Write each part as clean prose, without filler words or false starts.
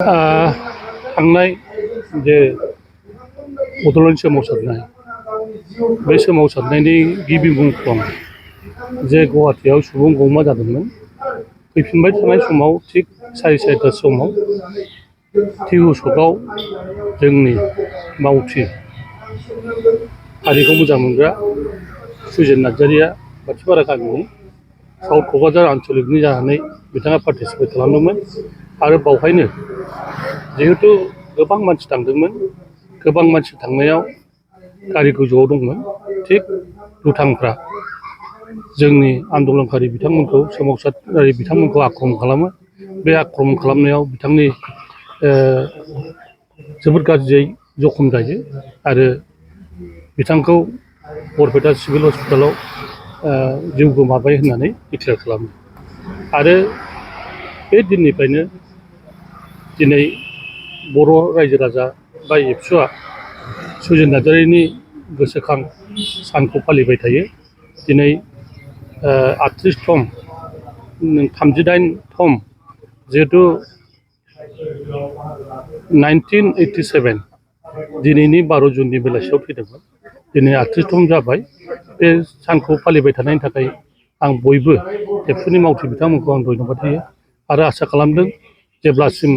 थांनाय जे बड'लेण्ड सोमावसारनाय बे सोमावसारनायनि गिबि मुंख्लं जे गुवाहाटीयाव सुबुं गौमा जादोंमोन फैफिनबाय थानाय समाव थिग 4:30 समाव टिहु सकआव जोंनि मावथि हारिखौ मोजां मोनग्रा सुजेन नार्जारिया बाथिपारा गामिनि साउथ क'क्राझार आन्चलिकनि जानानै बिथाङा पार्टिसिपेट खालामदोंमोन आरो बावहायनो जिहेतु गोबां मानसि थांदोंमोन गोबां मानसि थांनायाव गारि गोजौआव दंमोन थिग दुथांफ्रा जोंनि आन्दलनकारि बिथांमोनखौ सोमावसारारि बिथांमोनखौ आक्रमन खालामो बे आक्रमन खालामनायाव बिथांनि जोबोद गाज्रियै जखम जायो आरो बिथांखौ बरपेटा सिभिल हस्पिटालाव जिउ गोमाबाय होननानै डिक्लेयार खालामो आरो बे दिननिफ्रायनो दिनै बर' रायजो राजा बा एबसुआ सुजेन नार्जारिनि गोसोखां सानखौ फालिबाय थायो दिनै 38 38 जिहेतु 1987 दिनैनि 12 जुननि बेलासियाव थैदोंमोन दिनै 38 जाबाय बे सानखौ फालिबाय थानायनि थाखाय आं बयबो एबसुनि मावथि बिथांमोनखौ आं धन्यबाद होयो आरो आसा खालामदों जेब्लासिम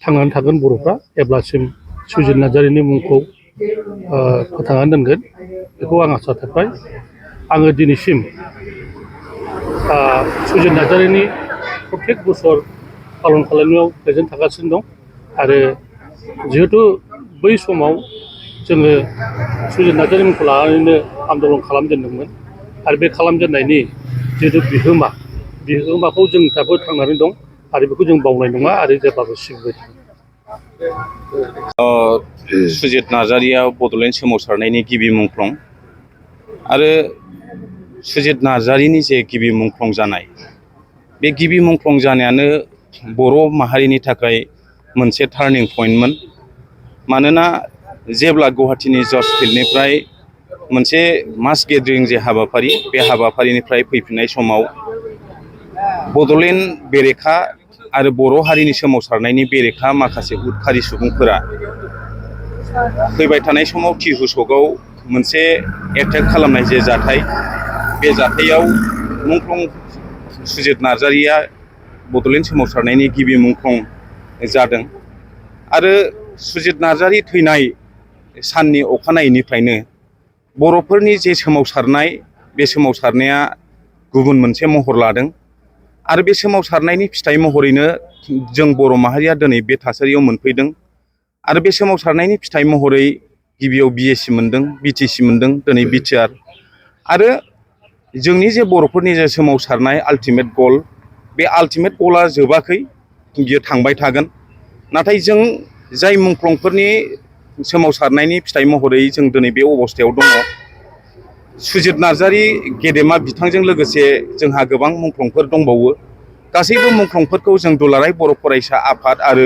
थांनानै थागोन बर'फ्रा अब्लासिम सुजेन नार्जारिनि मुंखौ फोथांनानै दोनगोन बेखौ आं आसा थाबाय आङो दिनैसिम सुजेन नार्जारिनि प्रत्येक बोसोर पालन खालामनायाव प्रेजेन्ट थागासिनो दं आरो जिहेतु बै समाव जोङो सुजेन नार्जारि मुंखौ लानानैनो आन्दलन खालामजेनदोंमोन आरो बे खालामजेननायनि जिहेतु बिहोमाखौ जों दाबो थांनानै दं आरो बेखौ जों बावनाय नङा आरो जेब्लाबो सिबिबाय थागोन। सुजेन नार्जारिया बड'लेण्ड सोमावसारनायनि गिबि मुंख्लं आरो सुजेन नार्जारिनि जे गिबि मुंख्लं जानाय बे गिबि मुंख्लं जानायानो बर' माहारिनि थाखाय मोनसे टार्निं पइन्टमोन मानोना जेब्ला गुवाहाटीनि जज फिल्डनिफ्राय मोनसे मास गेदारिं जे हाबाफारि बे हाबाफारिनिफ्राय फैफिननाय समाव बड'लेण्ड बेरेखा आरो बर' हारिनि सोमावसारनायनि बेरेखा माखासे उदखारि सुबुंफोरा फैबाय थानाय समाव टिहु सकआव मोनसे एटेक खालामनाय जे जाथाय बे जाथायाव मुंख्लं सुजेन नार्जारिया बड'लेण्ड सोमावसारनायनि गिबि मुंख्लं जादों आरो सुजेन नार्जारि थैनाय साननि अखानायैनिफ्रायनो बर'फोरनि जे सोमावसारनाय बे सोमावसारनाया गुबुन मोनसे महर लादों आरो बे सोमावसारनायनि फिथाइ महरैनो जों बर' माहारिया दिनै बे थासारियाव मोनफैदों आरो बे सोमावसारनायनि फिथाइ महरै गिबियाव बिएसि मोनदों बिटिसि मोनदों दिनै बिटिआर आरो जोंनि जे बर'फोरनि जे सोमावसारनाय आल्टिमेट गल बे आल्टिमेट गलआ जोबाखै बियो थांबाय थागोन नाथाय जों जाय मुंख्लंफोरनि सोमावसारनायनि फिथाइ महरै जों दिनै बे अबस्थायाव दङ सुजेन नार्जारि गेदेमा बिथांजों लोगोसे जोंहा गोबां मुंख्लंफोर दंबावो गासैबो मुंख्लंफोरखौ जों दुलाराय बर' फरायसा आफाद आरो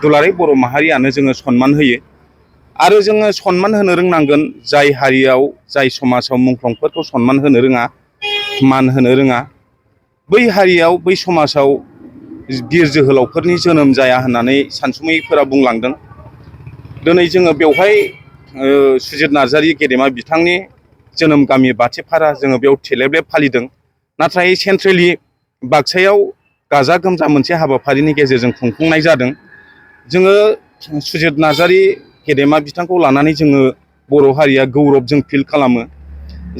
दुलाराय बर' माहारियानो जोङो सनमान होयो आरो जोङो सनमान होनो रोंनांगोन जाय हारियाव जाय समाजाव मुंख्लंफोरखौ सनमान होनो रोङा मान होनो रोङा बै हारियाव बै समाजाव बिर जोहोलावफोरनि जोनोम जाया होननानै सानसुमैफोरा बुंलांदों दिनै जोङो बेवहाय सुजेन नार्जारि गेदेमा बिथांनि जोनोम गामि बाथिपारा जोङो बेयाव थेलेबलेब फालिदों नाथाय सेन्ट्रेलि बाक्सायाव गाजा गोमजा मोनसे हाबाफारिनि गेजेरजों खुंफुंनाय जादों जोङो सुजेन नार्जारि गेदेमा बिथांखौ लानानै जोङो बर' हारिया गौरब जों फिल खालामो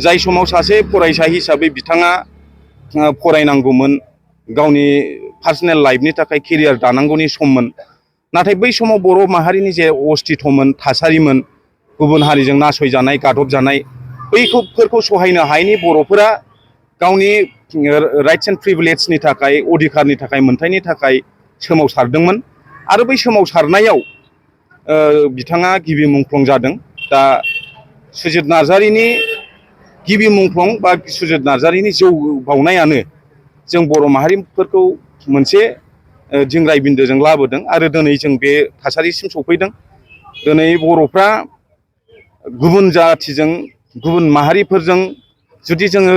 जाय समाव सासे फरायसा हिसाबै बिथाङा फरायनांगौमोन गावनि पार्सनेल लाइफनि थाखाय केरियार दानांगौनि सममोन नाथाय बै समाव बर' माहारिनि जे अस्तित्वमोन थासारिमोन गुबुन हारिजों नासयजानाय गादबजानाय बैफोरखौ सहायनो हायैनि बर'फोरा गावनि राइट्स एन्ड प्रिभिलेजनि थाखाय अधिकारनि थाखाय मोनथायनि थाखाय सोमावसारदोंमोन आरो बै सोमावसारनायाव बिथाङा गिबि मुंख्लं जादों दा सुजेन नार्जारिनि गिबि मुंख्लं बा सुजेन नार्जारिनि जौ बावनायानो जों बर' माहारिफोरखौ मोनसे दिंग्राय बिन्दोजों लाबोदों आरो दिनै जों बे थासारिसिम सफैदों दिनै बर'फ्रा गुबुन जाथिजों गुबुन माहारिफोरजों जुदि जोङो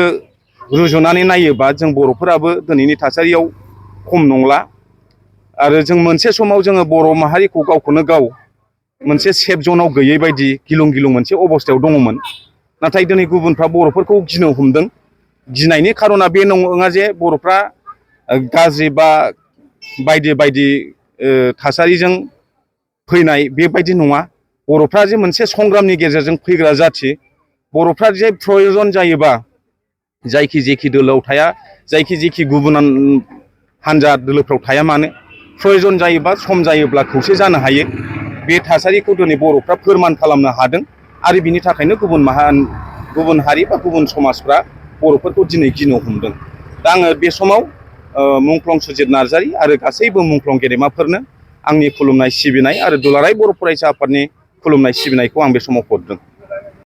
रुजुनानै नायोबा जों बर'फोराबो दिनैनि थासारियाव खम नंला आरो जों मोनसे समाव जोङो बर' माहारिखौ गावखौनो गाव मोनसे सेफ जनाव गैयै बायदि गिलुं गिलुं मोनसे अबस्थायाव दङमोन। नाथाय दिनै गुबुनफ्रा बर'फोरखौ गिनो हमदों। गिनायनि खारना बे नङा जे बर'फ्रा गाज्रि बा बायदि बायदि थासारिजों फैनाय बेबायदि नङा। बर'फ्रा जे मोनसे संग्रामनि गेजेरजों फैग्रा जाथि। बर'फ्रा जे प्रयजन जायोबा जायखि जेखि दोलोआव थाया, जायखि जेखि गुबुन हान्जा दोलोफ्राव थाया मानो, प्रयजन जायोबा सम जायोब्ला खौसे जानो हायो। बे थासारिखौ दिनै बर'फ्रा फोरमान खालामनो हादों आरो बिनि थाखायनो गुबुन हारि बा गुबुन समाजफ्रा बर'फोरखौ दिनै गिनो हमदों। दा आङो बे समाव मुंख्लं सुजित नार्जारि आरो गासैबो मुंख्लं गेदेमाफोरनो आंनि खुलुमनाय सिबिनाय आरो दुलाराय बर' फरायसा आफादनि खुलुमनाय सिबिनायखौ आं बे समाव हरदों।